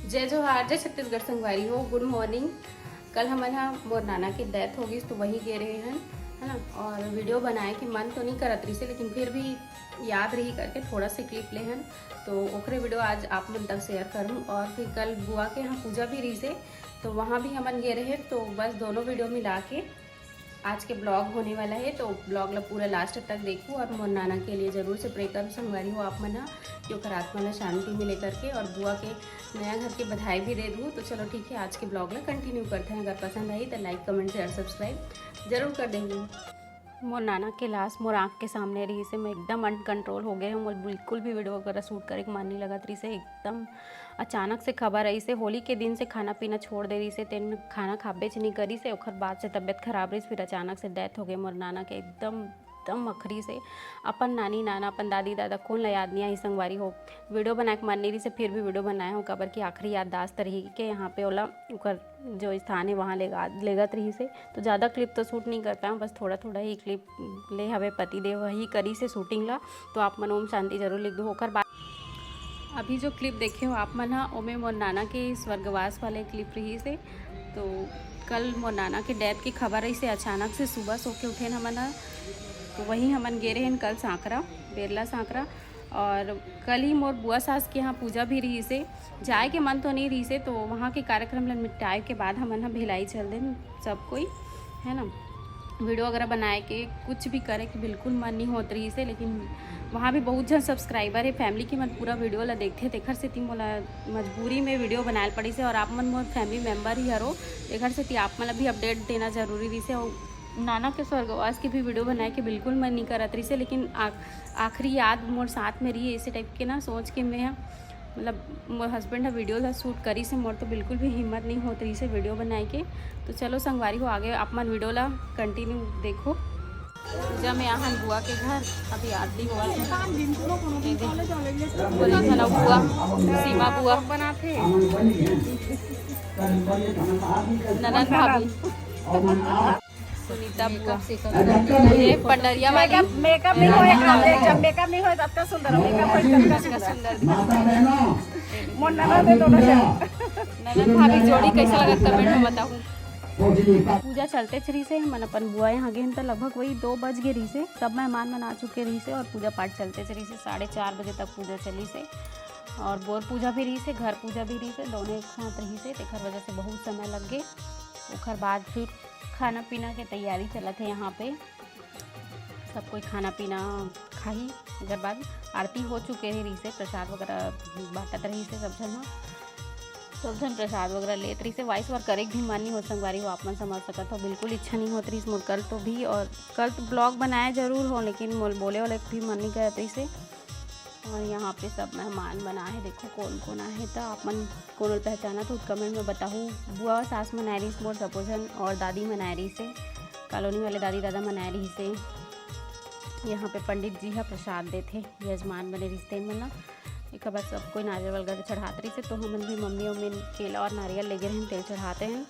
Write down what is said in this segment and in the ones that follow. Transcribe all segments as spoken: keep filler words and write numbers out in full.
जय जोहार, जय छत्तीसगढ़ संगवारी हो, गुड मॉर्निंग। कल हमन हा मोर नाना के डेथ हो गई, तो वही गे रहे हन, है ना। और वीडियो बनाए के मन तो नहीं करत रहिसे, लेकिन फिर भी याद रही करके थोड़ा से क्लिप ले हन, तो ओकरे वीडियो आज आप मन तक शेयर करूँ। और फिर कल बुआ के यहाँ पूजा भी रहिसे, तो वहाँ भी हमन गे रहे, तो बस दोनों वीडियो मिला के आज के ब्लॉग होने वाला है। तो ब्लॉग ला पूरा लास्ट तक देखू और मोर नाना के लिए जरूर से प्रे करू संगवारी हो आप मन हा, कि ओकर आत्मा ला शांति मिले करके, और बुआ के नया घर के बधाई भी दे दू। तो चलो ठीक है, आज के ब्लॉग ला कंटिन्यू करते हैं। अगर पसंद आई तो लाइक, कमेंट, शेयर, सब्सक्राइब जरूर कर देहू। मोर नाना के लाश मोर आँख के सामने रहिसे, मैं एकदम अनकंट्रोल हो गए हूँ। मोर बिल्कुल भी वीडियो वगैरह शूट करे के मन नहीं लगत रहिसे, एकदम अचानक से खबर आइसे। होली के दिन से खाना पीना छोड़ दे रहिसे, तेन खाना खाबेच नहीं करिसे। ओखर बाद से तबीयत खराब रहिस, फिर अचानक से डेथ हो गए मोर नाना के। एकदम एकदम आखिरी से अपन नानी नाना, अपन दादी दादा, कौन ला याद नहीं आई संगवारी हो। वीडियो बनाए के मन नहीं रहिसे, फिर भी वीडियो बनाए हो, काबर कि आखिरी याददाश्त रही के यहाँ पे ओला ओकर जो स्थान है वहाँ लेगा लेगत रहिसे। तो ज़्यादा क्लिप तो शूट नहीं कर पाए, बस थोड़ा थोड़ा ही क्लिप ले हवे पति देव वही करिसे शूटिंग ला। तो आप मन ओम शांति जरूर लिख दो। ओकर बाद अभी जो क्लिप देखे हो आप मन हा, ओमे मोर नाना के स्वर्गवास वाले क्लिप रहिसे। तो कल मोर नाना के डेथ की खबर रहिसे, अचानक से सुबह सो के उठेन हमन हा, तो वहीं हमन गे रहेन कल सांकरा, बेरला सांकरा। और कल ही मोर बुआ सास के यहाँ पूजा भी रहिसे, जाए के मन तो नहीं रहिसे, तो वहाँ के कार्यक्रम ला निपटाए के बाद हमन हा भिलाई चल देन सब कोई, है ना। वीडियो वगैरह बनाए के, कुछ भी करे के बिल्कुल मन नहीं होत रहिसे, लेकिन वहाँ भी बहुत झन सब्सक्राइबर है, फैमिली के मन पूरा वीडियो ला देखथे, तेखर सेती मोला मजबूरी में वीडियो बनाए ल पड़िसे। और आप मन मोर फैमिली मेंबर ही हरो, तेखर सेती आप मन ला भी अपडेट देना जरूरी रहिसे। और नाना के स्वर्गवास के भी वीडियो बनाए के बिल्कुल मन नहीं करत रहिसे, लेकिन आ-, आखिरी याद मोर साथ में रही, ऐसे टाइप के ना सोच के मैं, मतलब, मोर हस्बैंड हा वीडियो ला शूट करिसे, मोर तो बिल्कुल भी हिम्मत नहीं होत रहिसे वीडियो बनाए के। तो चलो संगवारी हो, आगे आप मन वीडियो ला कंटिन्यू देखो। पूजा में आहन बुआ के घर, अभी आरती हुआ है। ये देख, बुआ, सीमा बुआ, ननद भाभी, सुनीता बुआ, ये पंडरिया वाली। मेकअप, मेकअप नहीं होए, हाँ, जब मेकअप नहीं होए, तब तक सुंदर हो, मेकअप होए, तब तक सुंदर। सुंदर दिखा। मोर ननद है दोनों जन। ननद भाभी जोड़ी कैसे लगत, कमेंट में बताहू। पूजा चलते रहिसे, हमन अपन बुआ यहाँ गेन त लगभग वही दो बज गे रहिसे, सब मेहमान मन आ चुके रहिसे और पूजा पाठ चलते रहिसे। साढ़े चार बजे तक पूजा चलिसे और बोर पूजा भी रहिसे, घर पूजा भी रहिसे, दोनों एक साथ रहिसे, तेखर वजह से बहुत समय लग गे। ओखर बाद फिर खाना पीना के तैयारी चलत है यहाँ पे, सब कोई खाना पीना खाही। एकर बाद आरती हो चुके हे रहिसे, प्रसाद वगैरह बांटत रहिसे सब झन ह, सब झन प्रसाद वगैरह लेत रहिसे। वॉइस ओवर करे के भी मन नहीं होत संगवारी हो, आप मन समझ सकत हो, बिल्कुल इच्छा नहीं होत रहिस मोर कल तो भी। और कल तो ब्लॉग बनाए जरूर हो, लेकिन मोर बोले वाले भी मन नहीं करत रहिसे। और यहाँ पे सब मेहमान मन आहे, देखो कौन कौन आहे, तो आप मन कोनो ल पहचानत हो, कमेंट में बताहू। बुआ सास मन आए रहिस मोर सबो झन, और दादी मन आए रहिसे, कॉलोनी वाले दादी दादा मन आए रहिसे। यहाँ पे पंडित जी ह प्रसाद देथे, यजमान बने रहिस तेन मन ला। एक बार सब कोई नारियल वगैरह चढ़ात रहिसे, तो हमन भी मम्मी उम्मी केला और नारियल लेगे रहन, तेल चढ़ाते हैं।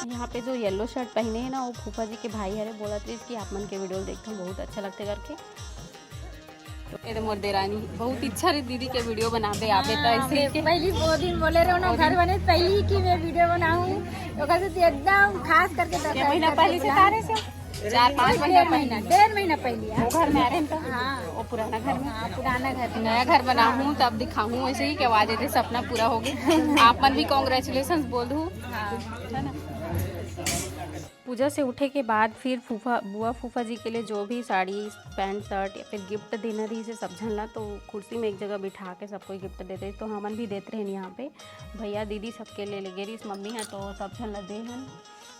यहाँ पे जो येलो शर्ट पहने है ना, वो फूफा जी के भाई हरे, बोलत रहिस कि आप मन के वीडियो देखथन, बहुत अच्छा लगथे करके। तो ये दे मोर देरानी, बहुत इच्छा रही दीदी के वीडियो बनाबे, आबे त हाँ, ऐसे ही मैं के। पहली वो दिन बोले रहो ना, घर बने पहली कि मैं वीडियो बनाऊं, ओकर से एकदम खास करके ये दर्शाई महीना करके पहले से बुलाऊं। तारे से चार पाँच महीना डेढ़ महीना, पहले। डेढ़ महीना पहले, हाँ। वो घर में आ रहे हैं तो हाँ। वो पुराना घर में। हाँ, पुराना घर में। नया घर बनाऊं तब दिखाऊं, ऐसे ही के आवाज है, सपना पूरा हो गया। आप मन भी कॉन्ग्रेचुलेशन बोल दू, हाँ। है ना। पूजा से उठे के बाद फिर फूफा, बुआ फूफा जी के लिए जो भी साड़ी, पैंट, शर्ट या फिर गिफ्ट देना रहिसे सब झन ला, तो कुर्सी में एक जगह बिठा के सब कोई गिफ्ट देते, तो हमन भी देते रहन यहाँ पे। भैया दीदी सबके ले लेगे रहिस, मम्मी है तो सब झन ला दे हन।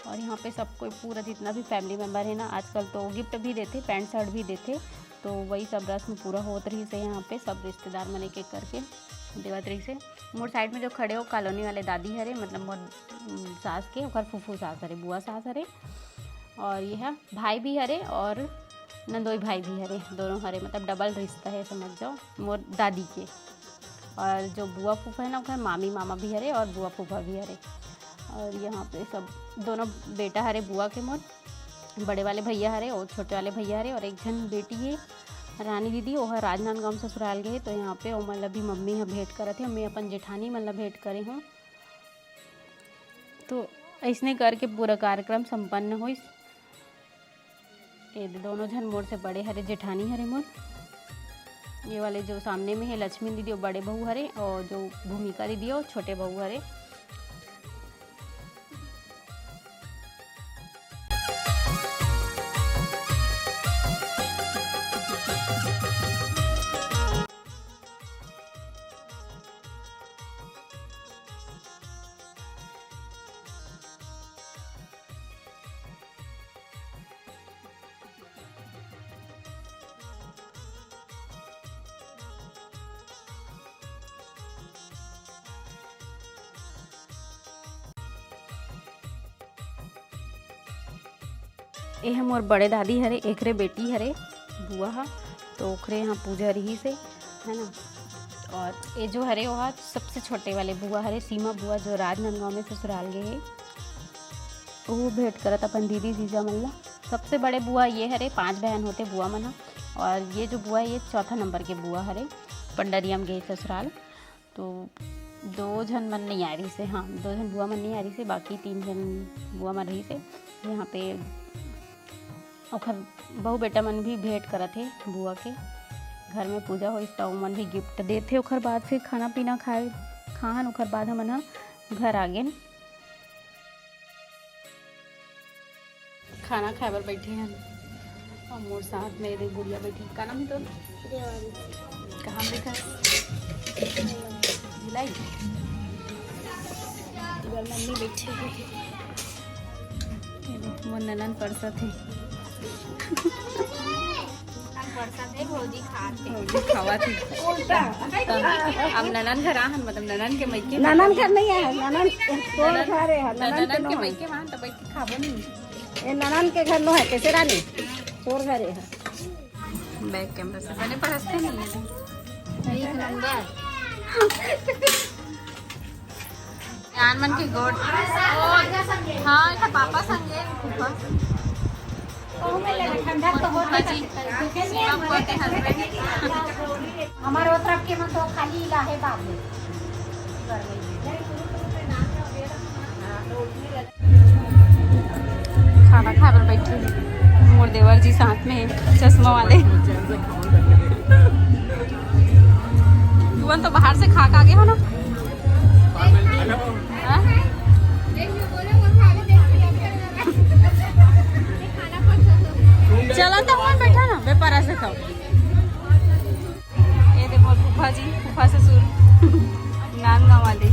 और यहाँ पे सब कोई पूरा जितना भी फैमिली मेम्बर है ना, आजकल तो गिफ्ट भी देथे, पैंट शर्ट भी देथे, तो वही सब रस्म पूरा होत रहिसे। यहाँ पे सब रिश्तेदार मन एक एक करके देवत रहिसे। मोर साइड में जो खड़े हो कॉलोनी वाले दादी हरे, मतलब मोर, उम, सास के, ओकर फूफू सास हरे, बुआ सास हरे, और ये है भाई भी हरे और नंदोई भाई भी हरे, दोनों हरे, मतलब डबल रिश्ता है समझ जाओ मोर दादी के। और जो बुआ फूफा है ना, ओकर मामी मामा भी हरे और बुआ फूफा भी हरे। और यहाँ पे सब दोनों बेटा हरे बुआ के मोर, बड़े वाले भैया हरे और छोटे वाले भैया हरे और एक झन बेटी हे रानी दीदी, वो ह राजनांदगांव ससुराल गए हे, तो यहाँ पे ओमन ला भी मम्मी ह भेंट करत हे। मैं अपन जेठानी मन ला भेंट करे हूँ। तो ऐसने करके पूरा कार्यक्रम संपन्न होइस। ये दे दोनों झन मोर से बड़े हरे, जेठानी हरे मोर। ये वाले जो सामने में है लक्ष्मी दीदी, वो बड़े बहू हरे, और जो भूमिका दीदी है, वो छोटे बहू हरे। ये ह मोर बड़े दादी हरे, एकरे बेटी हरे बुआ ह, तो ओकरे यहाँ पूजा रहिस हे, है ना। और ये जो हरे, वो ह सबसे छोटे वाले बुआ हरे, सीमा बुआ, जो राजनांदगांव में ससुराल गए हे। वो भेंट करत अपन दीदी जीजा मन ला। सबसे बड़े बुआ ये हरे, पांच बहन होते बुआ मन ह, और ये जो बुआ है, ये चौथा नंबर के बुआ हरे, पंडरिया में गए ससुराल। तो दो झन मन नहीं आ रही से, हाँ, दो झन बुआ मन नहीं आ रही से, बाकी तीन झन बुआ मन रही से। यहाँ पे ओखर बहू बेटा मन भी भेंट करत हे बुआ के। घर में पूजा होइस त ओमन भी गिफ्ट देथे, ओखर बाद फिर खाना पीना खाए खाहन, ओखर बाद हमन ह घर आ गेन। खाना खाए बर बैठे हन। और मोर साथ में ये देख गुड़िया बैठी। का नाम है तोर? देवांशी। कहाँ में बैठा है? भिलाई। इधर मम्मी बैठी हुई है। ये देख, मोर ननन परसत है। ननन परसत है, भौजी खात है। भौजी खावत है। उल्टा। तब अब ननन घर आहन, मतलब ननन के मइके में ननन घर नहीं है, ननन तोर ननन, घर है, ननन ननन के के नोहर। मइके में आहन, तब बैठ के खाबो नहीं। ये ननन के घर नो है, कैसे रानी? तोर घर है। बैक कैमरा से बने परसते नहीं है। एक नंबर। जान मन के गोठ। हाँ, एकर पापा संगे, फूफा। ठंडा तो होत फूफा जी, सीमा बुआ के husband। हमारे वो तरफ के मन तो खाली इला है बाप रे। खाना खाए बर बैठे हे मोर देवर जी, साथ में चश्मा वाले। तुमन तो बाहर से खा के आगे हो ना? हाँ? चला तो हमन बैठा ना, बेपारा से खाओ। ये दे मोर फूफा जी, फूफा ससुर, नांदगांव वाले।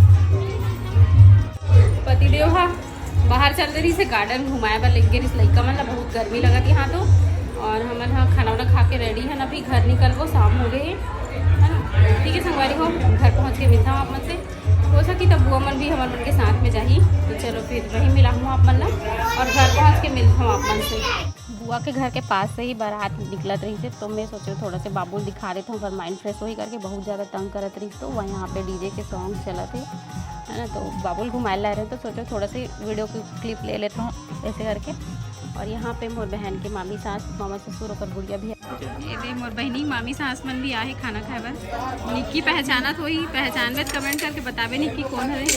पतिदेव हा बाहर चल दे रहिस हे, garden घुमाए बर लेके गे रहिस लइका मन ला। बहुत गर्मी लगत हे यहाँ तो। और हमन हा खाना वाना खा के ready हन, अभी घर निकलबो, शाम हो गए हे, है ना। ठीक है संगवारी हो, घर पहुँच के मिलता हूँ आप मन से। हो सकी तब बुआ मन भी हमर मन के साथ में जाही, तो चलो फिर वहीं मिला हूँ आप मन ला और घर पहुँच के मिलता हूँ आप मन से। बुआ के घर के पास से ही बारात निकलत रहिस हे, तो मैं सोचे थोड़ा से बाबू ल दिखा देत हूँ, ओकर mind fresh होही करके। बहुत ज़्यादा तंग करत रहिस, तो वह यहाँ पे DJ के song चलत हे, है ना, तो बाबू ल घुमाए ला रहे, तो सोचे थोड़ा से video की clip ले लेत हूँ ऐसे करके। और यहाँ पे मोर बहन के मामी सास, मामा ससुर, ओकर गुड़िया भी है। ये दे मोर बहनी, मामी सास मन भी आहे खाना खाए बर। निक्की पहचानत होही, पहचानबे त comment करके बताबे निक्की कौन हवे।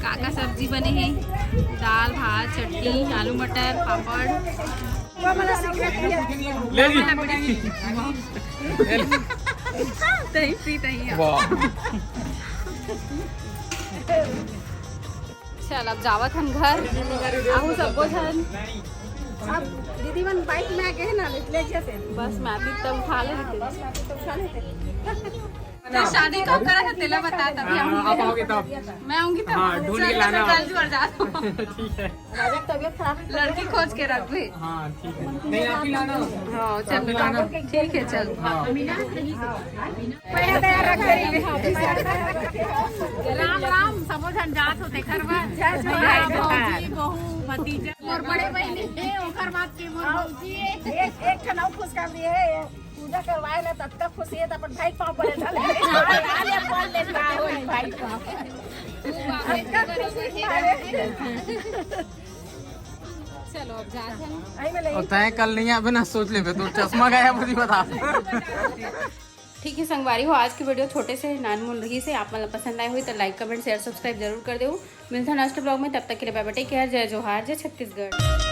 का का सब्जी बने हे? दाल, भात, चटनी, आलू मटर, पापड़। ले ली। तही पी तही आ। वाह। चल, अब जावत हन घर। आहू सब्बो झन। अब दीदी मन bike में आ गए ना, ले, ले जते। बस मैं भी तब उठा ले लेते। बस मैं भी तब उठा लेते। तो शादी कब करा था, तेला बता, तभी हाँ, आऊंगी। आप आओगे तब। मैं आऊंगी तब। हाँ, ढूंढ के चल, लाना। मैं कल जुड़ जाता हूँ। ठीक है। राजा की तबीयत खराब है, लड़की खोज के रख दे। हाँ, ठीक है। नहीं, आप ही लाना। हाँ, चल आप ही बेटा। लाना। ठीक है, चल। हाँ। राम राम, सबो झन जात होते घर बर। जय श्री राम। भौजी, बहू, भतीजा। मोर बड़े बहिनी हे, ओकर बाद के मोर भौजी हे। एक, एक ठन अउ खुशखबरी हे, पूजा करवाए ना, ततका खुशी हे, त अपन भाई के पाँव पड़े था। आज अपन ले पाँव, भाई के पाँव। ततका खुशी हे। चलो, अब जात हन। अउ तैं कल नइ आबे ना, सोच लेबे, तोर चश्मा गायब होही, बता। ठीक हे संगवारी हो, आज के video छोटे से नानमुन रहिस हे। आप मन ला पसंद आए होही त like, comment, share, subscribe जरूर कर देहू। मिलथन next vlog में, तब तक के लिए bye bye, take care, जय जोहार, जय छत्तीसगढ़।